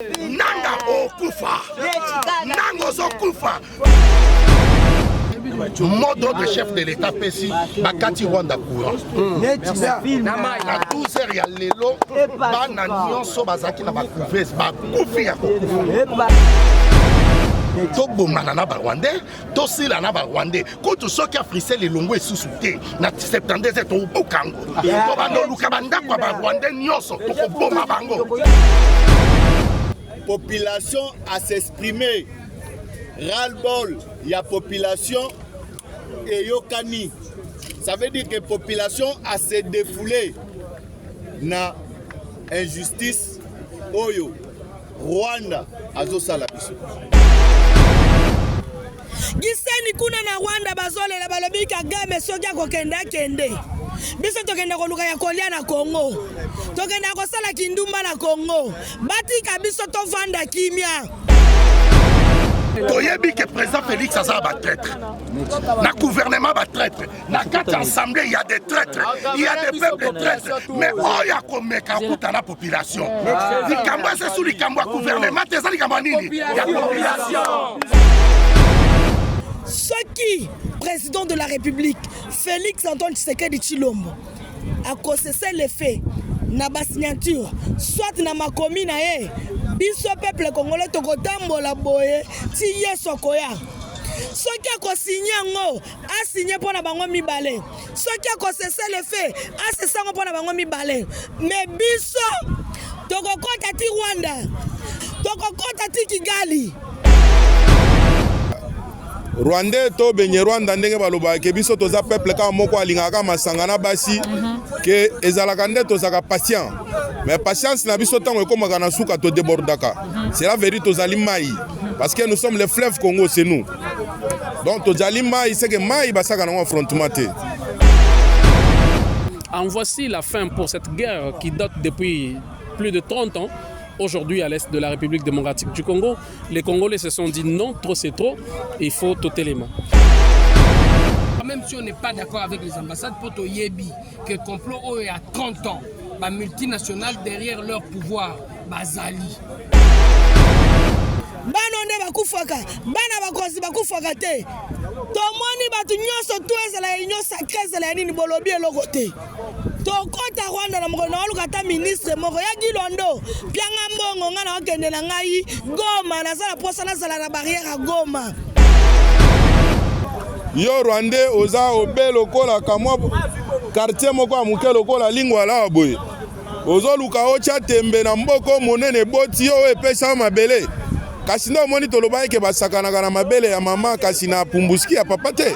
Nanga okufa, nanga ozokufa. Mot d'ordre chef de l'État pesi bakati Rwanda courant na 12 heures ya lelo, bana nyonso bazalaki na bacouveuse bakufi ya kokufa. Tobomana na Barwandais, tosila na Barwandais. Kutu soki Africell elongo esusu te na 72 heures, tokobuka yango, tobanda oluka bandako ya Barwandais nyonso, tokoboma bango. Population a s'exprimer, ras-le-bol ya population eyokani. Ça veut dire que population a se défoulé na injustice oyo Rwanda azosala biso. Gisenyi kuna na Rwanda bazolela, balobi Kagame soki akokende akende, biso tokende koluka ya kolia na Congo, tokende kosala kindumba na Congo, batika biso tovanda kimia. Toyebi ke président Félix aza na batraître na gouvernement, batraître na kati ya assemblée, il y a des traîtres, il y a des peuples traîtres. Mais oyo akomeka akuta na population. Likambo eza su likambo ya gouvernement te, eza likambo ya nini? Ya population. Soki président de la République Félix Antoine Tshisekedi Tshilombo akocesser le fait na basignature, soit na makomi na ye, biso peuple congolais tokotambola boye ti Yesu akoya. Soki akosigne yango, asigne mpo na bango mibale. Soki akocesser le fait, acesser yango mpo na bango mibale. Mais biso tokokɔta ti Rwanda, tokokɔta ti Kigali. Rwandais to benye Rwanda, ndenge balobaka ke biso toza peuple kaka moko alingaka kaka masanga na basi, ke ezalaka nde tozalaka patient, mais patience na biso ntango ekómaka na suka, todébordaka. Cela veut dire tozali mai, parce que nous sommes le fleuve Congo, c'est nous. Donc tozali mai, c'est que mai basaka nango affrontement te. En voici la fin pour cette guerre qui date depuis plus de 30 ans. Aujourd'hui, à l'est de la République démocratique du Congo, les Congolais se sont dit non, trop c'est trop, il faut totalement. Même si on n'est pas d'accord avec les ambassades, po toyebi que complot oyo ya 30 ans, ba multinationales derrière leur pouvoir, bazali. Bana nde bakufaka, bana bakonzi bakufaka te. Tomoni bato nyonso to ezala ya Union sacrée, ezala ya nini, bolobi eloko te. Tokɔta Rwanda na mokolo naoluka ata ministre moko ya Gilondo pianga mbongo, ngai naokende na ngai Goma, naza na posa nazala na barrière ya Goma. Yo Rwandais, oza obe lokola kamwa quartier moko ya moke lokola Lingwala awa boye, ozoluka otya tembe na mboka monene eboti yo, oyo epesa yo mabele. Kasi nde omoni toloba eke basakanaka na mabele ya mama, kasi na pumbuski ya papa te.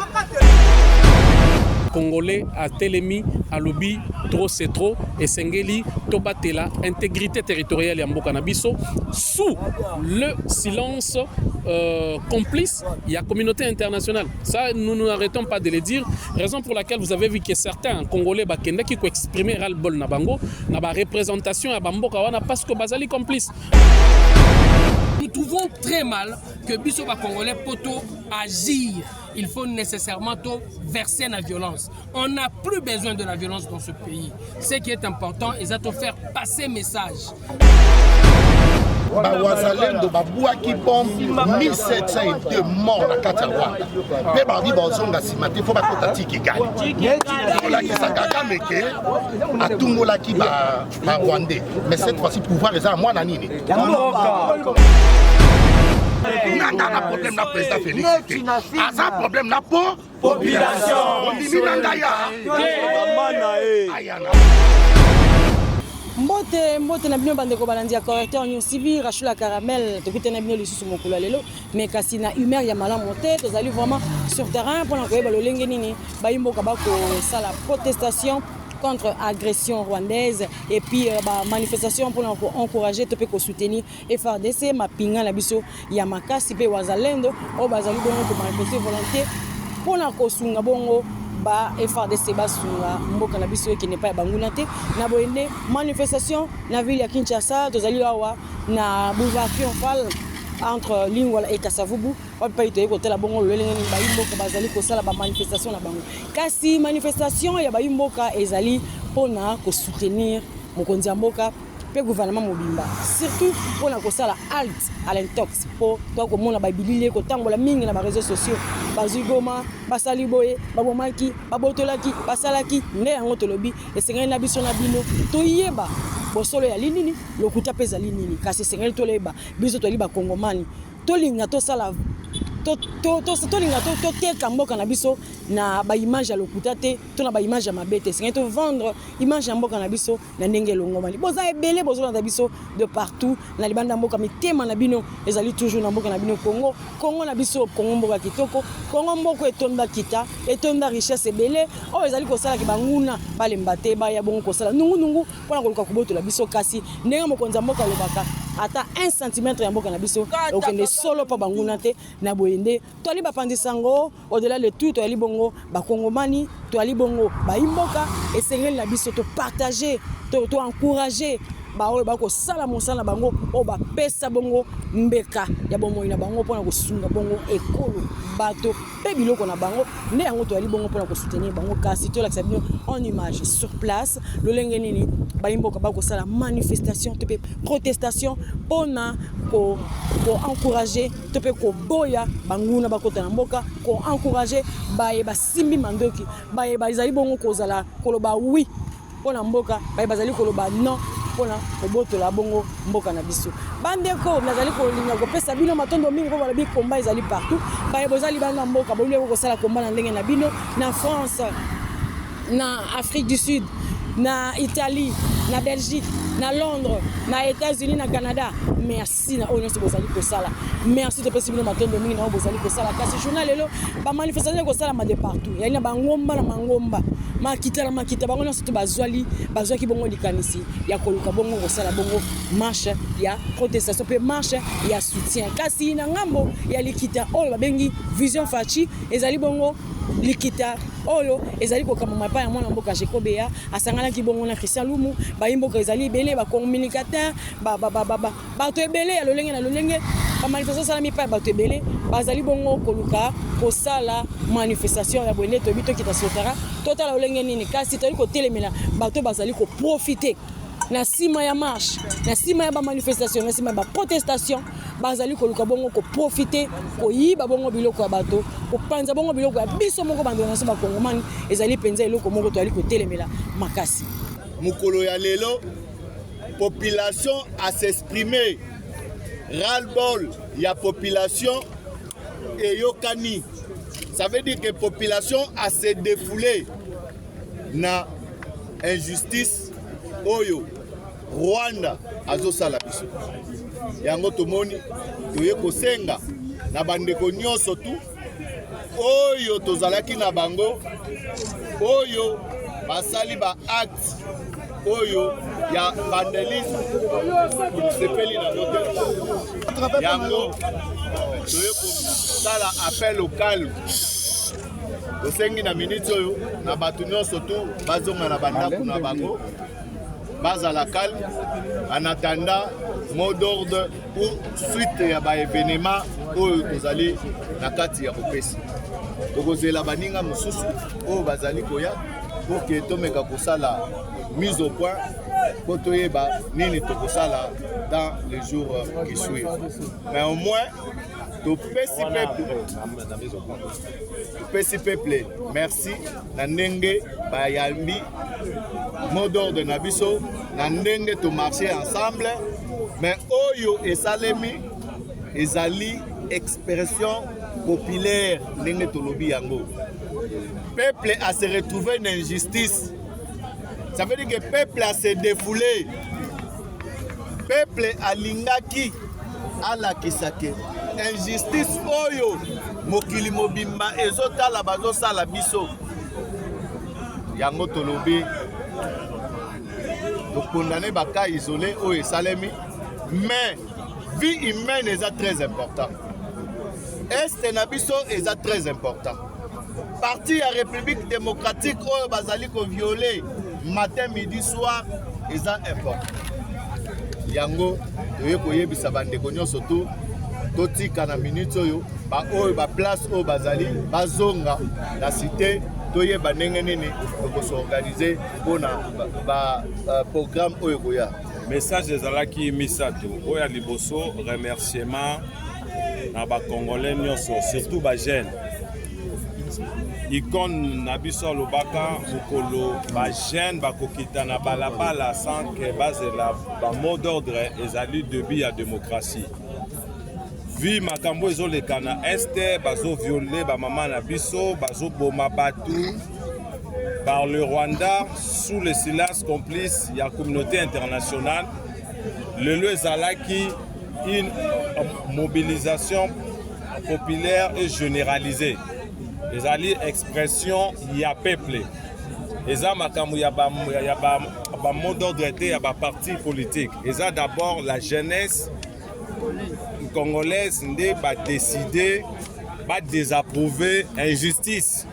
Congolais atelemi, alobi trop c'est trop, esengeli tobatela intégrité territoriale ya mboka na biso sous le silence complice ya communauté internationale. Ça, nous n'arrêtons pas de le dire, raison pour laquelle vous avez vu que certains Congolais bakendaki koexprimer ras-le-bol na bango na bareprésentation ya bamboka wana, parce que bazali complice. Nous trouvons très mal que biso ba Congolais, po to agir, il faut nécessairement to verser la violence. On n'a plus besoin de la violence dans ce pays. Ce qui est important, c'est de faire passer message. Bawazalendo babwaki bombe, 1702 mort na kati ya Rwanda, mpe babi bazonga nsima te, fo bakota ti Kigali. Kolakisa Kagame ke atungolaki Barwandais, mais cette fois-ci pouvoir eza ya mwana nini? Nanga na problème na président Félix te, aza problème na po population. Ondimi na ngai ya ayana. Mbote, mbote na bino bandeko balandi ya Correcteur News TV, Rachula Caramel. Tokutana bino lisusu mokolo ya lelo, mais kasi na humeur ya malamu te. Tozali vraiment sur terrain mpona koyeba lolenge nini bayimboka bakosala protestation contre agression rwandaise et puis bamanifestation mpona koencourager to mpe kosoutenir FARDC, mapinga na biso ya makasi, mpe wazalendo oyo bazali bongo komanifeste volonté mpona kosunga bongo ba FARDC, basunga mboka na biso ekende epai ya banguna te. Na boye nde manifestation na ville ya Kinshasa. Tozali awa na boulevard Triomphal, entre Lingwala et Kasavubu, wapi pai toyei kotala bongo lolenge nini bayimboka bazali kosala bamanifestation na bango. Kasi manifestation ya bayimboka ezali mpona kosoutenir mokonzi ya mboka. mpe gouvernement mobimba, surtout mpo na kosala halte à l'intox, mpo toa komona babilili ekotambola mingi na bareseaux sociaux: bazwi Goma, basali boye, babomaki, babotolaki, basalaki. Nde yango tolobi, esengeli na biso na bino toyeba bosolo ya nini, lokuta mpe ezali nini. Kasi esengeli toyeba, biso toyali Bakongomani, tolinga tosala, tolinga toteka mboka na biso na baimage ya lokuta te to na baimage ya mabe te. Esengeli tovendre image ya mboka na biso na ndenge elongomani. Boza ebele, bozolanda biso de partout na libanda mboka, mitema na bino ezali toujours na mboka na bino Congo. Congo na biso, Congo mboka kitoko, Congo mboka etonda kita, etonda richesse ebele oyo ezali kosalaki banguna balemba te, baya bongo kosala nungunungu mpona koluka kobotola biso. Kasi ndenge mokonzi ya mboka alobaka, ata 1 cm ya mboka na biso okende solo mpo banguna te. Na boye nde toali bapanzisa yango. Au-delà de tout, toyali bongo Bakongomani, toyali bongo bayimboka, esengeli na biso topartage, toencourage baoyo bakosala mosala na bango, oyo bapesa bongo mbeka ya bomoi na bango mpona kosunga bongo ekolo, bato mpe biloko na bango. Nde yango toyali bongo mpona kosoutenir bango. Kasi tolakisa bino en image sur place lolenge nini bayimboka bakosala manifestation to mpe protestation mpona koencourage to mpe koboya banguna bakota na mboka, koencourage baye basimbi mandoki, baye bazali bongo kozala koloba oui mpo na mboka, baye bazali koloba non mpona kobotola bongo mboka na biso. Bandeko, nazali kolinga kopesa bino matondo mingi mpo balobi komba ezali partout. Baye boza libanda mboka, bolingi kosala komba na ndenge na bino, na France, na Afrique du Sud, na Italie, na Belgique, na Londres, na États-Unis, na Canada, merci na oyo nyonso bozali kosala. Merci, topesi bino matondo mingi na oyo bozali kosala. Kasi journal lelo, bamanifestation ekosalama de partout, yali na bangomba na mangomba, makita na makita. Bango nyonso to bazwali, bazwaki bongo likanisi ya koluka bongo kosala bongo marche ya protestation mpe marche ya soutien. Kasi na ngambo ya likita oyo babengi Vision Fatshi, ezali bongo likita oyo ezali kokambama epai ya mwana mboka Jekobeya, asanganaki bongo na Christian Lumu. Bayimboka ezali ebele, bacommunicateur, bato ebele ya lolenge na lolenge. Bamanifestation esalami epai ya bato ebele bazali bongo koluka kosala manifestation ya boye. Nde toyebi, tokita sur terrain, totala lolenge nini. Kasi toyali kotelemela bato bazali koprofite na nsima ya marche, na nsima ya bamanifestation, na nsima ya baprotestation, bazali koluka bongo koprofite koyiba bongo biloko ya bato, kopanza bongo biloko ya biso moko bandeko na biso Bakongomani. Ezali mpenza eloko moko toyali kotelemela makasi. Mokolo ya lelo, population as'exprimer, ras-le-bol ya population eyokani. Ça veut dire que population ase défoulé na injustice oyo Rwanda azosala biso. Yango tomoni toye kosenga na bandeko nyonso tu oyo tozalaki na bango, oyo basali ba acte oyo ya vandalisme, tosepeli nango te. Yango toye kosala appel au calme. Tosengi na miniti oyo na bato nyonso tu bazonga na bandako na bango, bazala calme en attendant mot d'ordre ou suite ya baévénement oyo tozali na kati ya kopesa. Tokozela baninga mosusu oyo bazali koya pour ke tomeka kosala mise au point mpo toyeba nini tokosala dans les jours qui suivent. Mais au moins topesi peuple merci na ndenge bayambi mot d'ordre na biso, na ndenge tomarche ensemble. Mais oyo esalemi ezali expression populaire. Ndenge tolobi yango, peuple a se retrouvé na injustice. Ça veut dire que peuple a se défoulé, peuple alingaki alakisa ke injustice oyo mokili mobimba ezotala bazosala biso. Yango tolobi tokondane bacas isolés oyo esalemi, mais vie humaine eza très important. Est na biso eza très important, partie ya République démocratique oyo bazali koviole matin, midi, soir, eza important. Yango toye koyebisa bandeko nyonso tu totika na minute oyo baoyo baplace oyo bazali bazonga na cité, toyeba ndenge nini tokos'organiser mpona baprogramme oyo ekoya. Message ezalaki misato. Oyo ya liboso, remerciement na ba Congolais nyonso, surtout ba jeunes. Icône na biso alobaka mokolo ba jeunes bakokita na balabala sans que bazela ba mot d'ordre, ezali début ya démocratie. Vi makambo ezoleka na Est, bazoviole bamama na biso, bazoboma bato par le Rwanda sous le silence complice ya communauté internationale. Lelo ezalaki une mobilisation populaire et généralisée. Ezali expression ya peuple. Eza makambo ya ba, ya ba, ba mot d'ordre te ya ba parti politique. Eza d'abord la jeunesse congolaise nde ba décider ba désapprouver injustice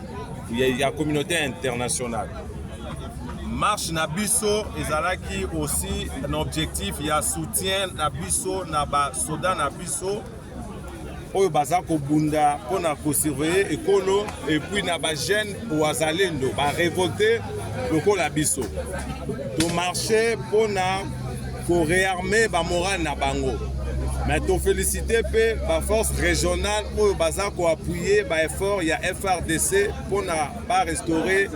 ya communauté internationale. Marche na biso ezalaki aussi un objectif ya soutien na biso na ba soda na biso oyo baza kobunda mpona kosurveiller ekolo, et puis na ba jeunes wazalendo ba révolté lokola biso. Tomarche mpona koréarmer bamoral na bango, mais tofélicité mpe baforce régionale oyo baza koappuyer baeffort ya FARDC mpona barestaurer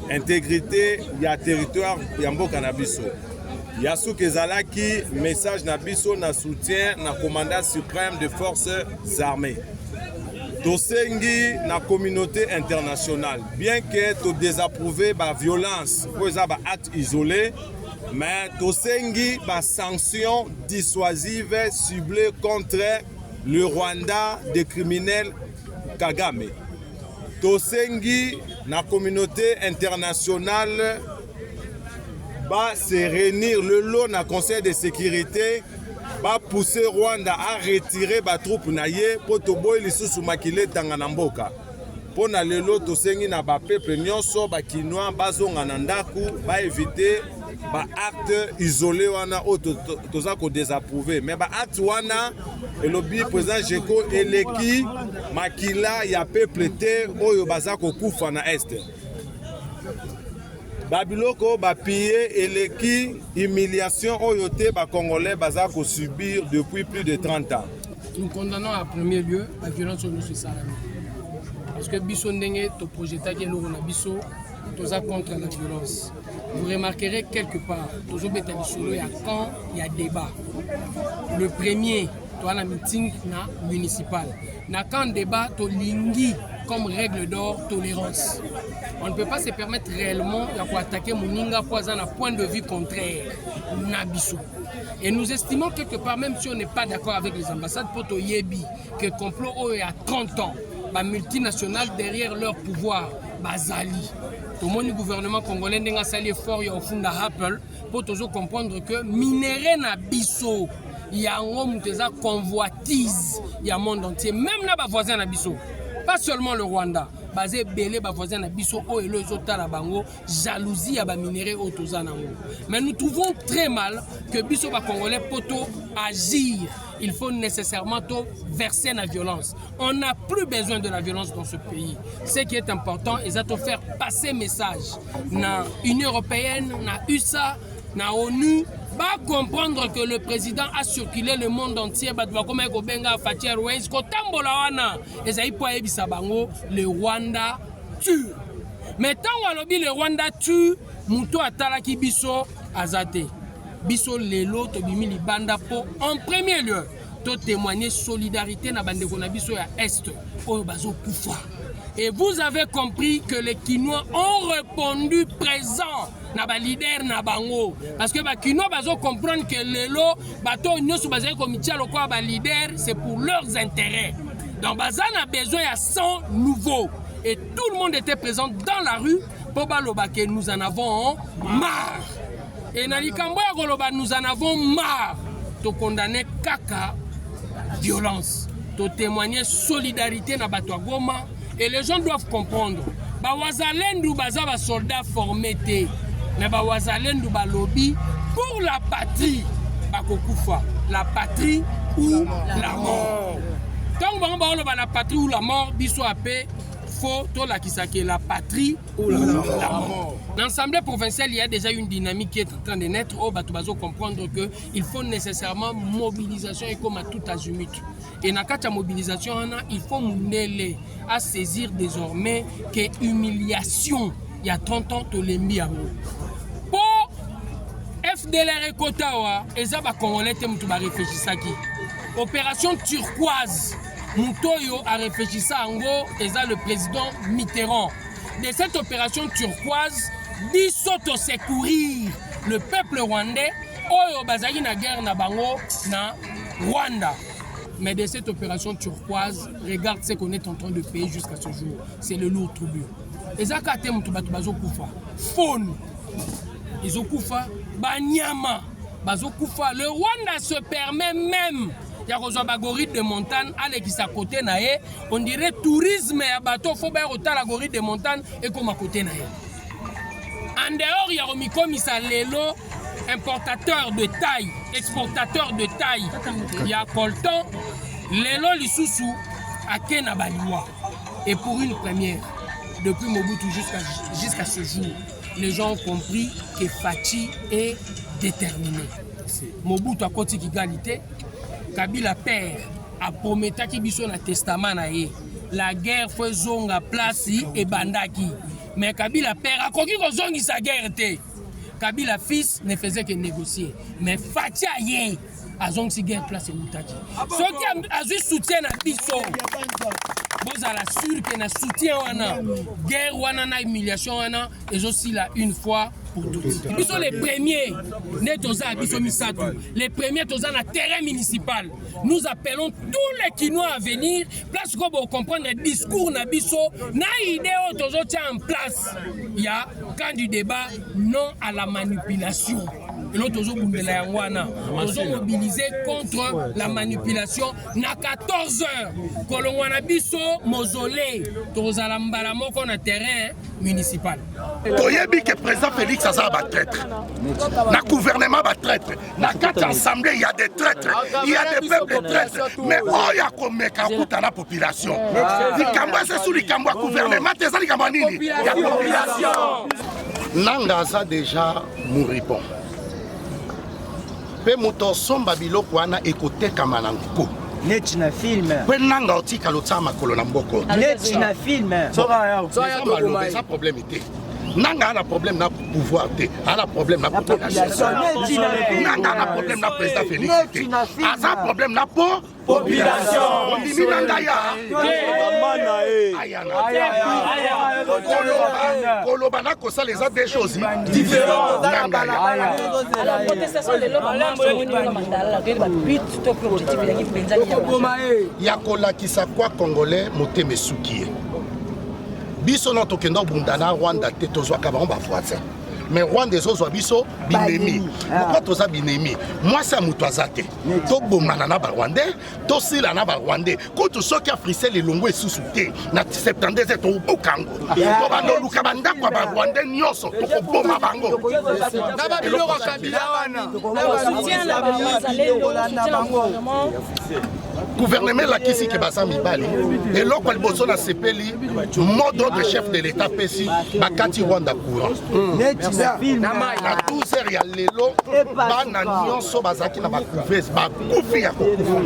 intégrité ya territoire ya mboka na biso. Ya suki ezalaki message na biso na soutien na commandant suprême de forces armées. Tosengi na communauté internationale, bien que todésapprouve baviolence oyo eza baacte isolé, mais tosengi basanction dissuasive ciblée contre le Rwanda des criminels Kagame. Tosengi na communauté internationale ba se réunir lelo na Conseil de sécurité, bapousse Rwanda a retirer batroupe na ye, mpo toboyi lisusu makila etanga na mboka. Mpo na lelo, tosengi na bapeuple nyonso, bakinois bazonga na ndako, baéviter baacte isolé wana oyo toza kodésapprouver, mais baacte wana, elobi président Jeko, eleki makila ya peuple te oyo baza kokufa na Est. Babiloko bapille eleki humiliation oyo te bacongolais baza kosubir depuis plus de 30 ans. Nous condamnons en premier lieu la violence oyo nyonso esalami, parce que biso ndenge toprojetaki eloko na biso, toza contre la violence. Vous remarquerez quelque part tozobeta lisolo ya camp ya débat. Le premier, toza na meeting na municipal na camp débat. Tolingi comme règle d'or tolérance. On ne peut pas se permettre réellement ya koattaquer moninga po aza na point de vue contraire na biso. Et nous estimons quelque part, même si on n'est pas d'accord avec les ambassades, po toyebi que complot oyo ya 30 ans, bamultinationales derrière leur pouvoir bazali. Tomoni gouvernement congolais ndenge asali effort ya ofunda Apple, mpo tozo comprendre que minerai na biso yango moto eza convoitise ya monde entier, même na bavoisin na biso, pas seulement le Rwanda. Baza ebele bavoisin na biso oyo elo ezotala bango jalousie ya baminerai oyo toza nango. Mais nous trouvons très mal que biso bacongolais, po to agir, il faut nécessairement to verser la violence. On n'a plus besoin de la violence dans ce pays. Ce qui est important eza to faire passer message na Union européenne, na USA, na ONU, comprendre que le président a circulé le monde entier. Bato bakomaki kobenga Fatshi Airways. Kotambola wana ezali mpo ayebisa bango le Rwanda tue. Mais ntango alobi le Rwanda tue, moto atalaki biso aza te. Biso lelo tobimi libanda mpo en premier lieu totémoigner solidarité na bandeko na biso ya Est oyo bazokufa. Et vous avez compris que les Kinois ont répondu présent na baleader na bango, parce que bakinois bazocomprendre que lelo bato oyo nyonso bazali komitia lokola baleader, c'est pour leurs intérêts. Donc baza na besoin ya sang nouveau et tout le monde était présent dans la rue mpo baloba que nous en avons marre. Et na likambo ya koloba nous en avons marre, tokondane kaka violence, totémoigner solidarité na bato ya Goma. Et les gens doivent comprendre, bawazalendu baza basoldat formé te, mais bawazalendu balobi pour la patrie bakokufa, la patrie ou la mort. Ntango bango baoloba la patrie ou la mort, biso ape. Faut tolakisa que la patrie ou la mort. L'Assemblée provinciale, il y a déjà une dynamique qui est en train de naître. Oyo bato bazo comprendre que il faut nécessairement mobilisation et comme à tout azimut. Et na kati ya mobilisation wana, il faut mundele à saisir désormais que humiliation il y a 30 ans tolembi yango. Po FDLR ekota awa eza ba congolais te mutu ba réfléchissaki. Opération turquoise moto oyo a réfléchissa yango eza le président Mitterrand. De cette opération turquoise, biso to secourir le peuple rwandais oyo bazalaki na guerre na bango na Rwanda. Mais de cette opération turquoise, regarde ce qu'on est en train de payer jusqu'à ce jour. C'est le lourd tribut. Eza kaka te moto bato bazokufa. Faune ezokufa, banyama bazokufa. Le Rwanda se permet même ya kozwa bagorille de montagne alekisa kote na ye, on dirait tourisme ya bato fo baya kotala gorille de montagne ekoma kote na ye. En dehors ya komikomisa lelo importateur de taille, exportateur de taille ya coltan, lelo lisusu ake na baliwa. Et pour une première, depuis Mobutu jusqu'à ce jour, les gens ont compris que Fatshi est déterminé. Mobutu akoti Kigali te, Kabila père aprometaki biso na testament na ye, la guerre fo ezonga place ebandaki. Mais Kabila père akoki kozongisa guerre te. Kabila fils ne faisait que négocier. Mais Fatshi aye azongisi guerre place eutaki. Soki azwi soutien na biso, bozala sûr que na soutien wana, guerre wana na humiliation wana ezosila une fois pour toutes. Biso les premiers, nde toza ya biso misato, les premiers toza na terrain municipal. Nous appelons tous les Kinois à venir, place ko bo comprendre discours na biso, na idée oyo tozotia en place ya camp du débat, non à la manipulation. Eloko tozobundela yango wana, tozomobiliser contre la manipulation na 14 heures. Kolongwa na biso mausolée, tozala mbala moko na terrain municipal. Toyebi ke président Félix aza ba traître. Na gouvernement ba traître. Na kati assemblée, il y a des traîtres. Il y a des peuples traîtres. Mais oyo akomeka kuta na population. Likambo eza su likambo ya gouvernement te, eza likambo ya nini? Ya population. Nanga aza déjà moribond. Pe moto osomba biloko wana ekotekama na nko. Neti na film. Pe nanga otikala otia makolo na mboko. Neti na film. Eza maloba, eza problème te. Nanga ana problème na pouvoir te, ana problème na population. Nanga ana problème na président Félix te. Aza problème na po population. Ondimi na ngai ya? Ayana. Koloba na kosala eza deux choses différentes. Nanga ya. Alors protestation lelo ba marche omoni ndenge mandala toyebi ba but to pe objectif ezalaki mpenza nini ya marche? Ya kolakisa kwa congolais motema esuki ye. Biso na tokenda obunda na Rwanda te, tozwaka bango ba voisin. Mais Rwanda ezozwa biso binemi. Pourquoi toza binemi? Mwasi ya moto aza te. Tobomana na ba Rwandais, tosila na ba Rwandais. Kutu soki Africell elongo esusu te, na 72 heures tokobuka yango. Tobanda oluka ba ndako ya ba Rwandais nyonso, tokoboma bango. Na ba biloko ya Kabila wana. Soutien na ba Wazalendo, soutien na gouvernement. Gouvernement elakisi ke baza mibali. Eloko ya liboso na sepeli, mot d'ordre chef de l'État pesi bakati Rwanda courant. Na 12 heures ya lelo, bana nyonso bazalaki na ba couveuse, bakufi ya kokufa.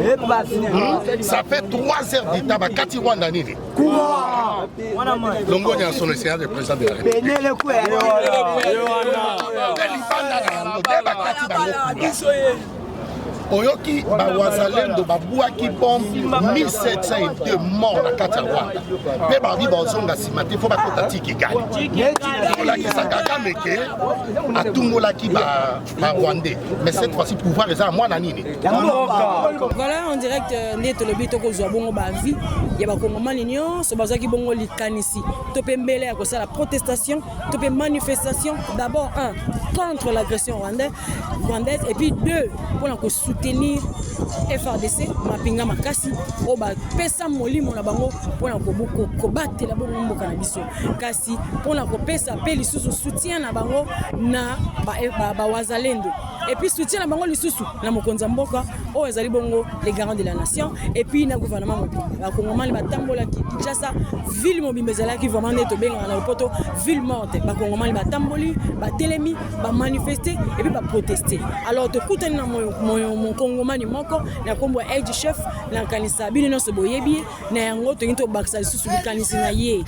Ça fait 3 heures du temps bakati Rwanda nini? Courant. Longoni ya sono esengeli le président de la République. Libanda na yango nde bakati bango courant. Oyoki ba wazalendo babwaki bombe 1702 morts na kati ya Rwanda. Pe babi bazonga nsima te, fo bakota ti Kigali. Kolakisa Kagame ke atungolaki ba Rwandais. Mais cette fois-ci pouvoir eza ya mwana nini? Voilà en direct nde tolobi tokozwa bongo ba vie ya ba Kongomani nyonso bazwaki bongo likanisi to pe mbele ya kosala protestation to pe manifestation d'abord un contre l'agression rwandaise et puis deux pour na soutenir FARDC mapinga makasi oyo bapesa molimo na bango mpona kobatela bongo mboka na biso, kasi mpona kopesa pe lisusu soutien na bango na ba wazalendo. Et puis soutien na bango lisusu na mokonzi ya mboka oyo ezali bongo le garant de la nation et puis na gouvernement mobimba. Bakongomani batambolaki Kinshasa, ville mobimba ezalaki vraiment nde tobengaka na lopoto ville morte. Bakongomani batamboli, batelemi, bamanifeste et puis baproteste. Alors tokutani na mokongomani moko na nkombo ya Ed Chef, nakanisa bino nyonso boyebi ye. Na yango tolingi tobakisa lisusu likanisi na ye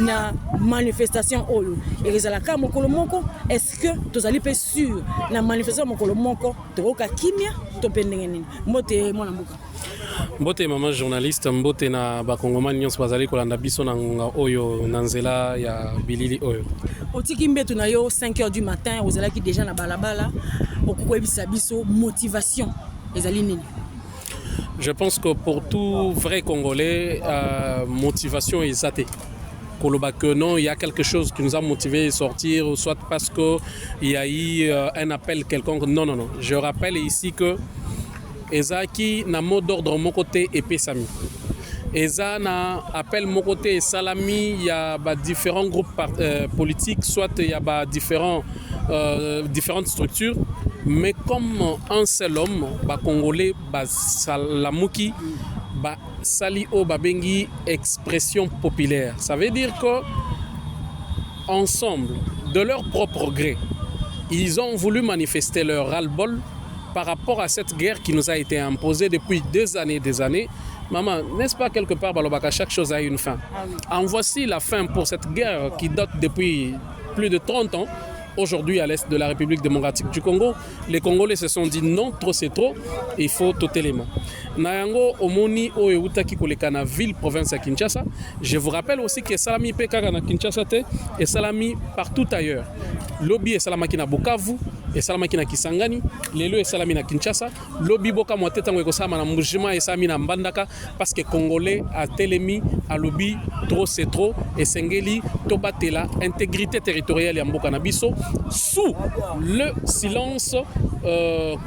na manifestation oyo ekozala mokolo moko. Est-ce que tozali mpe sûr na manifestation mokolo moko tokoka kimia to mpe ndenge nini? Mbote, mwana mboka. Mbote, mama journaliste. Mbote na bakongomani nyonso bazali kolanda biso na ngonga oyo na nzela ya bilili oyo. Otiki mbeto na yo 5 heures du matin, ozalaki déjà na balabala. Okoki koyebisa biso motivation ezali nini? Je pense que pour tout vrai Congolais, motivation eza te. Koloba que non, il y a quelque chose qui nous a motivé à sortir, ou soit parce qu'il y a eu un appel quelconque. Non, non, non. Je rappelle ici que ezaki na mot d'ordre moko te epesami. Eza na appel moko te esalami ya ba différents groupes politiques, soit ya ba différentes structures, mais comme un seul homme, ba Congolais basalamuki, basali oyo babengi expression populaire. Ça veut dire que ensemble, de leur propre gré, ils ont voulu manifester leur ras-le-bol par rapport à cette guerre qui nous a été imposée depuis des années, des années. Maman, n'est-ce pas quelque part, balobaka, chaque chose a une fin? En voici la fin pour cette guerre qui date depuis plus de 30 ans. Aujourd'hui, à l'est de la République démocratique du Congo, les Congolais se sont dit non, trop c'est trop, il faut totelema. Na yango omoni oyo eutaki koleka na ville province ya Kinshasa. Je vous rappelle aussi que esalami mpe kaka na Kinshasa te, esalami partout ailleurs. Lobi esalamaki na Bukavu, esalamaki na Kisangani, lelo esalami na Kinshasa, lobi bokamwa te ntango ekosalama na Mbuji-Mayi, esalami na Mbandaka, parce que Congolais atelemi, alobi trop c'est trop, esengeli tobatela intégrité territoriale ya mboka na biso sous le silence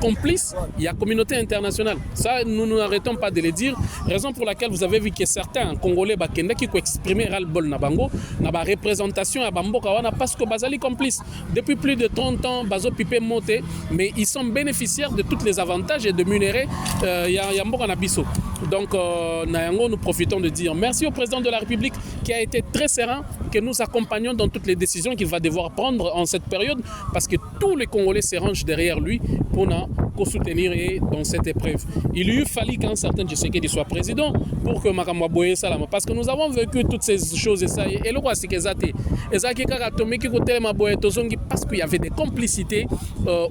complice ya communauté internationale. Ça, nous n'arrêtons pas de le dire, raison pour laquelle vous avez vu que certains Congolais bakendaki koexprimer ras-le-bol na bango na bareprésentation ya bamboka wana, parce que bazali complice depuis plus de 30 ans, bazopipe mote, mais ils sont bénéficiaires de toutes les avantages et de minerais ya mboka na biso. Donc na yango, nous profitons de dire merci au président de la République qui a été très serein, que nous accompagnons dans toutes les décisions qu'il va devoir prendre en cette période, parce que tous les Congolais se rangent derrière lui pour soutenir et dans cette épreuve. Il lui fallu qu'un certain Tshisekedi soit président pour que makambo boye esalama, parce que nous avons vécu toutes ces choses et ça et le roi c'est que ezate ezaki kaka tomeki kotelema boye tozongi, parce qu'il y avait des complicités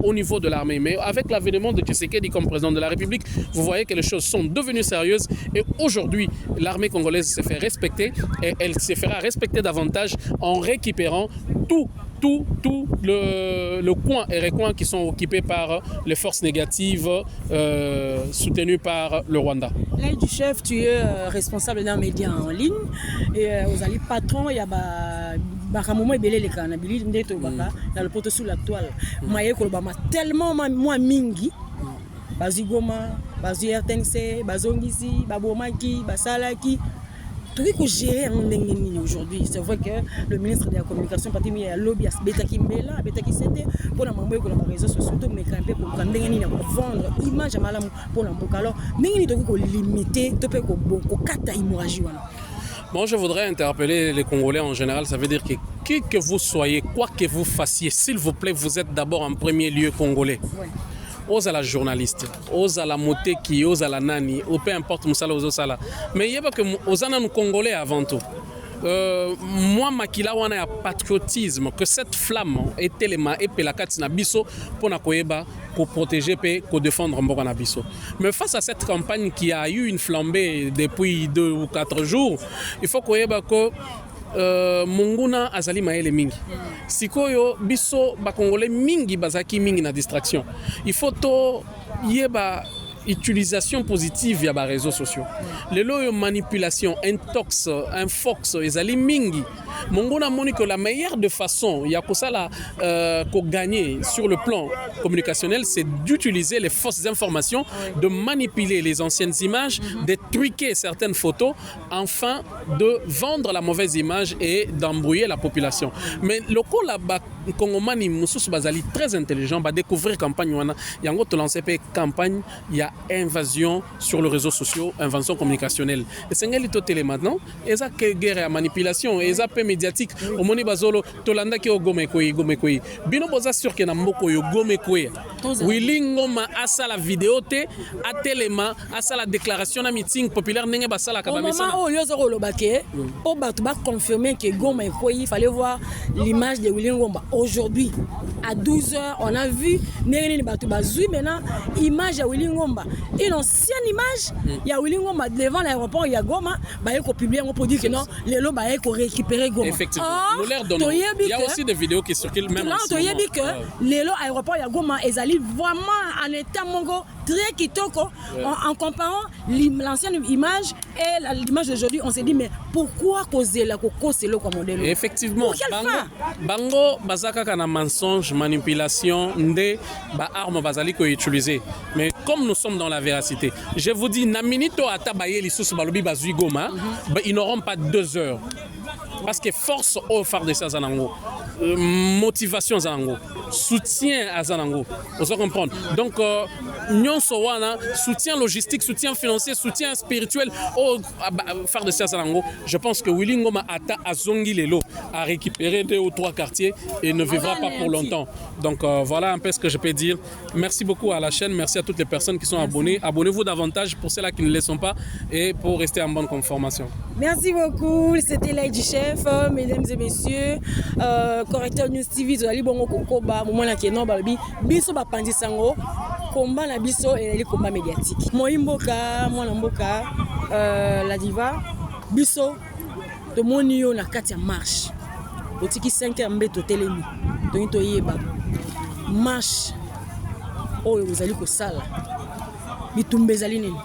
au niveau de l'armée. Mais avec l'avènement de Tshisekedi comme président de la République, vous voyez que les choses sont devenues sérieuses et aujourd'hui l'armée congolaise s'est fait respecter et elle se fera respecter davantage en récupérant tout le coin et recoin qui sont occupés par les forces négatives soutenues par le Rwanda. L'œil du chef, tu es responsable d'un média en ligne et ozali patron ya ba makambo ebele eleka na bilili nde tolobaka na lopoto sur la toile. Maye kolobama tellement mwa mingi, bazwi Goma, bazwi RTNC, bazongisi, babomaki, basalaki, tokoki kogérer yango ndenge nini aujourd'hui? C'est vrai que le ministre de la Communication, Patrick Muyaya, alobi, abetaki mbela, abetaki sete mpona mambo ekola baréseau sociaux. Tomeka mpe koluka ndenge nini ya kovendre image ya malamu mpona mboka. Alors ndenge nini tokoki kolimiter to mpe kokata hémorragie wana? Bon, je voudrais interpeller les Congolais en général. Ça veut dire que qui que vous soyez, quoi que vous fassiez, s'il vous plaît, vous êtes d'abord en premier lieu Congolais. Ozala journaliste, ozala moteki, ozala nani, ou peu importe mosala ozosala, mais yeba que oza nanu Congolais avant tout. Moi makila wana ya patriotisme, que cette flamme etelema, epela kati na biso mpona koyeba koprotéger mpe kodéfendre mboka na biso. Mais face à cette campagne qui a eu une flambée depuis 2 ou 4 jours, il faut koyeba que monguna azali mayele mingi. Sikoyo biso bakongolais mingi bazalaki mingi na distraction. Il faut toyeba utilisation positive ya baréseaux sociaux. Lelo oyo manipulation, intox, infox ezali mingi. Monguna amoni que la meilleure de façon ya kosala kogagner sur le plan communicationnel, c'est d'utiliser les fausses informations, de manipuler les anciennes images, de truquer certaines photos afin de vendre la mauvaise image et d'embrouiller la population. Mais lokola ba Kongomani mosusu bazali très intelligent, ba découvrir campagne wana. Yango to lancer pe campagne ya invasion sur les réseaux sociaux, invention communicationnelle. Esengeli totelema maintenant, eza ke guerre ya manipulation, eza pe médiatique. Omoni bazolo tolandaki o Goma ekweyi, Goma ekweyi. Bino boza sûr que na mboka oyo Goma ekweya. Willy Ngoma asala video te, atelema, asala déclaration na meeting populaire ndenge basalaka ba mesana. Au moment oyo ozo koloba ke po bato ba confirmer que Goma ekweyi, il fallait voir l'image de Willy Ngoma. Aujourd'hui à 12h, on a vu ndenge nini bato bazui maintenant image ya Willy Ngomba, une ancienne image ya Willy Ngomba devant l'aéroport ya Goma, baye ko publier yango pour dire que non, lelo baye ko récupérer Goma. Effectivement. Or, nous leur donnons. Il y a aussi des vidéos qui circulent même en ce moment. Toyebi que lelo aéroport ya Goma ezali vraiment en état moko très kitoko. En comparant l'ancienne image et l'image d'aujourd'hui, on s'est dit mais pourquoi kozela kokosela kwa modèle? Effectivement. Pour quelle Bango, fin? Bango baza kaka na mensonge, manipulation nde ba armes bazali ko utiliser. Mais comme nous sommes dans la véracité, je vous dis na minute ata baye lisusu balobi bazui Goma, ba, ils n'auront pas 2 heures. Parce que force au FARDC aza nango, motivation aza nango, soutien aza nango. Vous comprendre? Donc nyonso wana, soutien logistique, soutien financier, soutien spirituel au FARDC aza nango. Je pense que Willy Ngoma ata azongi lelo a récupéré 2 ou 3 quartiers et ne vivra pas pour longtemps. Donc voilà un peu ce que je peux dire. Merci beaucoup à la chaîne, merci à toutes les personnes qui sont abonnées. Abonnez-vous davantage pour celles-là qui ne le sont pas et pour rester en bonne conformation. Merci beaucoup, c'était Lady Chef, mesdames et messieurs. Correcteur News TV, tozali bongo kokoba, moment na keno balobi biso ba panzi sango, combat na biso ezali combat médiatique. Moi mboka, mwana mboka, la diva, biso tomoni yo na kati ya marche. Otiki 5 heures mbeto telemi. Toyi toyeba marche oyo ozali kosala. Bitumba ezali nini?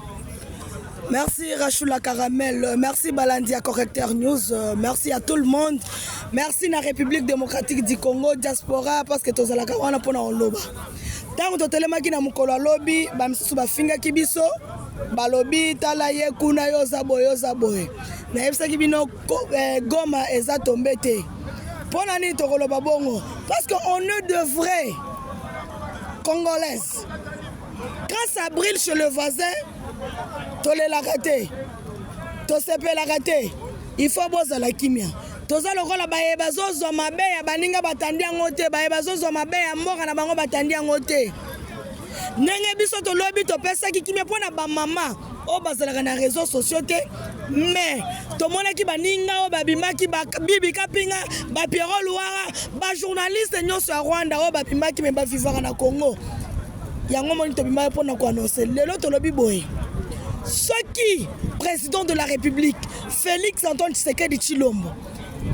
Merci Rachoula Caramel, merci Balandia Correcteur News, merci à tout le monde. Merci na République démocratique du Congo, diaspora, parce que tozalaka wana pona oloba. Tango totelemaki na mokolo ya lobi, ba misusu bafingaki biso, balobi tala ye kuna yo oza boye, oza boye. Nayebisaki bino Goma eza tombe te. Pona nini tokoloba bongo? Parce que on est de vrais Congolaises. Quand ça brûle chez le voisin, tolelaka te, tosepelaka te. Il faut bozala kimia. Toza lokola baye bazozwa mabe ya baninga batandi yango te, baye bazozwa mabe ya mboka na bango batandi yango te. Ndenge biso tolobi topesaki kimia mpona ba mama oyo bazalaka na réseaux sociaux te, mais tomonaki baninga oyo babimaki, ba Bibi Kapinga, ba Pierrot Luwara, ba journaliste nyonso ya Rwanda oyo babimaki mais bavivaka na Congo. Yango moni tobimaki mpona koannoncer. Lelo tolobi boye, soki président de la République Félix Antoine Tshisekedi Tshilombo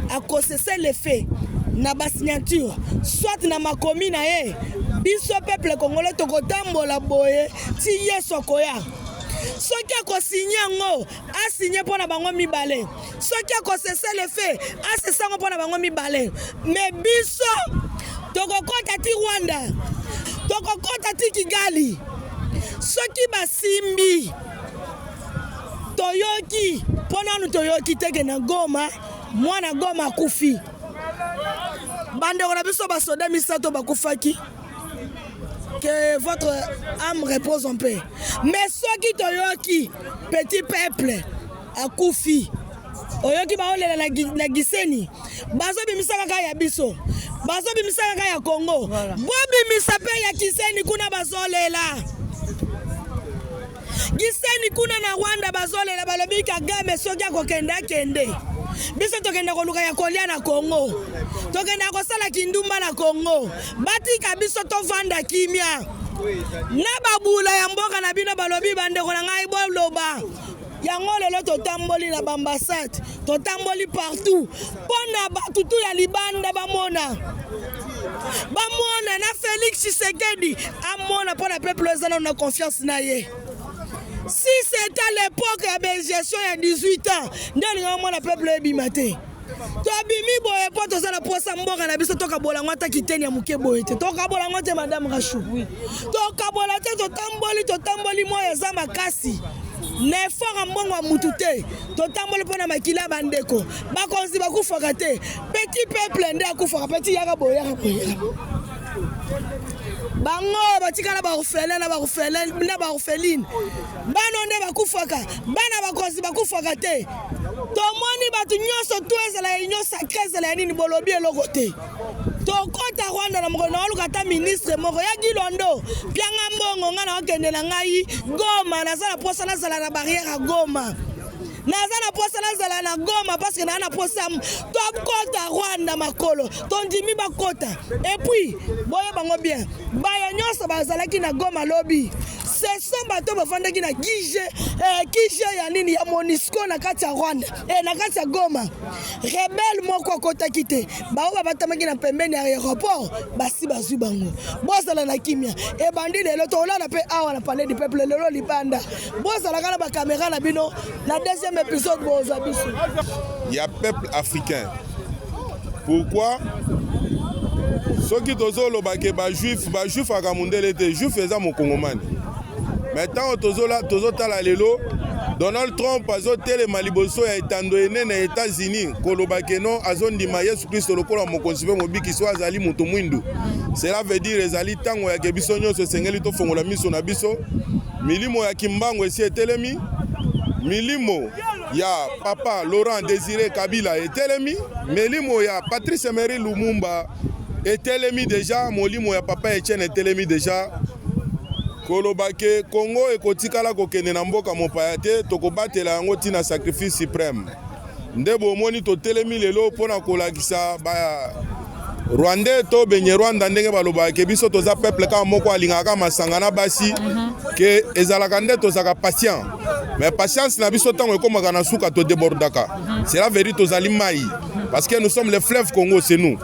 akosese le fait na ba signature soit na makomi na ye, biso peuple congolais tokotambola boye ti Yesu akoya. Soki akosigne yango, asigne mpo na bango mibale. Soki akosese le fait, asese yango mpo na bango mibale. Mais biso tokokota ti Rwanda, tokokota ti Kigali. Soki basimbi toyoki mpo nanu toyoki teke na Goma, mwana Goma akufi. Bandeko na biso basoda misato bakufaki, que votre âme repose en paix. Mais soki toyoki petit peuple akufi, oyoki baolela na Gisenyi, bazobimisa kaka ya biso, bazobimisa kaka ya Congo. Bobimisa pe ya Gisenyi kuna bazolela. Gisenyi kuna na Rwanda bazolela, balobi Kagame soki akokende akende. Biso tokende koluka ya kolia na Congo, tokende kosala kindumba na Congo. Batika biso tovanda kimia. Na babula ya mboka na bino balobi bandeko na ngai boloba. Yango lelo totamboli na bambassade, totamboli partout mpona bato tu ya libanda bamona. Bamona na Félix Tshisekedi amona mpona peuple eza nanu na confiance na ye. Si c'était à l'époque ya gestion ya 18 ans, nde olinga omona peuple ebima te. Tobimi boye po toza na posa mboka na biso, tokabola yango ata kiteni ya moke boye te. Tokabola yango te, Madame Rachou. Tokabola te, totamboli, totamboli, moyo eza makasi. Na effort ya mbongo ya mutu te, totamboli mpo na makila ya bandeko. Bakonzi bakufaka te, petit peuple nde akufaka. Petit yaka boye, yaka boye, yaka boye. Bango batikala ba orphelin na ba orphelin na ba orpheline, bana nde bakufaka, bana bakonzi bakufaka te. Tomoni bato nyonso tu, ezala ya union sacrée, ezala ya nini, bolobi eloko te. Tokota Rwanda na mokolo naoluka ata ministre moko ya Gilondo pianga mbongo, ngai naokende na ngai Goma, naza na posa nazala na barrière ya Goma, naza na posa nazala na Goma parce que naa na posa. Tokota Rwanda makolo, tondimi bakota. Et puis boyeba bango bien, baya nyonso bazalaki na Goma lobi, ce sont bato bafandaki na gige kige ya nini ya MONUSCO na kati ya Rwanda, na kati ya Goma. Rebelle moko akotaki te, bango babatamaki na pembeni ya aéroport, basi bazwi bango. Bozala na kimia, ebandi lelo, tolala mpe awa na Palais du Peuple lelo libanda. Bozalaka na bacaméra na bino, na deuxième épisode bozwa biso. Ya peuple africain, pourquoi soki tozoloba ke bajuif, bajuif aka mondele te, juif eza mokongomani? Mais ntango tozotala lelo, Donald Trump azotelema liboso ya etando enene ya États-Unis koloba ke non, azondima Yesu Kristo lokola mokonzi mpe mobikisi, oyo azali moto mwindu. Cela veut dire ezali ntango yake biso nyonso esengeli tofongola miso na biso. Milimo ya Kimbangu esi etelemi, milimo ya papa Laurent Désiré Kabila etelemi, milimo ya Patrice Emery Lumumba etelemi déjà, molimo ya papa Etienne etelemi déjà, koloba ke Kongo ekotikala kokende na mboka mopaya te, tokobatela yango ntina sacrifice suprême. Nde bomoni totelemi lelo mpona kolakisa ba Rwandais to benye Rwanda, ndenge balobaka ke biso toza peuple kaka moko alingaka kaka masanga na basi, ke ezalaka nde tozalaka patient, mais patience na biso ntango ekomaka na suka, todébordaka. Cela veut dire tozali mai, parce que nous sommes le fleuve Congo, c'est nous.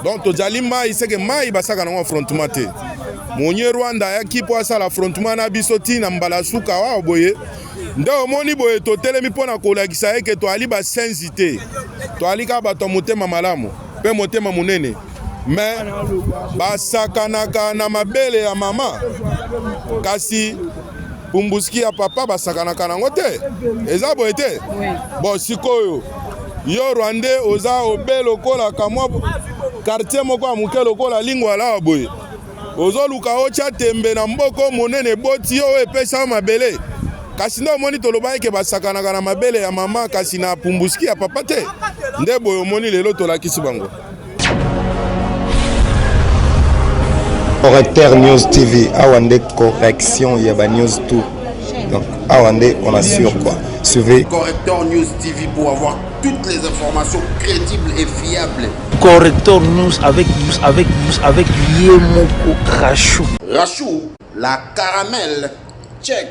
Donc tozali mai, c'est que mai basaka nango affrontement te. Monye Rwanda ayaki mpo asala affrontement na biso ntina mbala suka awa boye. Nde omoni boye totelemi mpo na kolakisa ye ke toali basenzi te, toali kaka bato ya motema malamu mpe motema monene. Me basakanaka na mabele ya mama, kasi pumbuski ya papa basakanaka nango te. Eza boye te? Bon, sikoyo yo Rwandais oza obe lokola kamwa quartier moko ya moke lokola Lingwala awa boye, ozoluka otya tembe na mboka monene eboti yo, oyo epesa yo mabele. Kasi nde omoni toloba eke basakanaka na mabele ya mama, kasi na pumbuski ya papa te. Nde boye omoni lelo tolakisi bango. Correcteur News TV, awa nde correction ya ba news tout. Donc awa nde on assure quoi. Suivez Correcteur News TV pour avoir toutes les informations crédibles et fiables. Correcteur News avec Yemoko Rachou. Rachou, la caramel, check.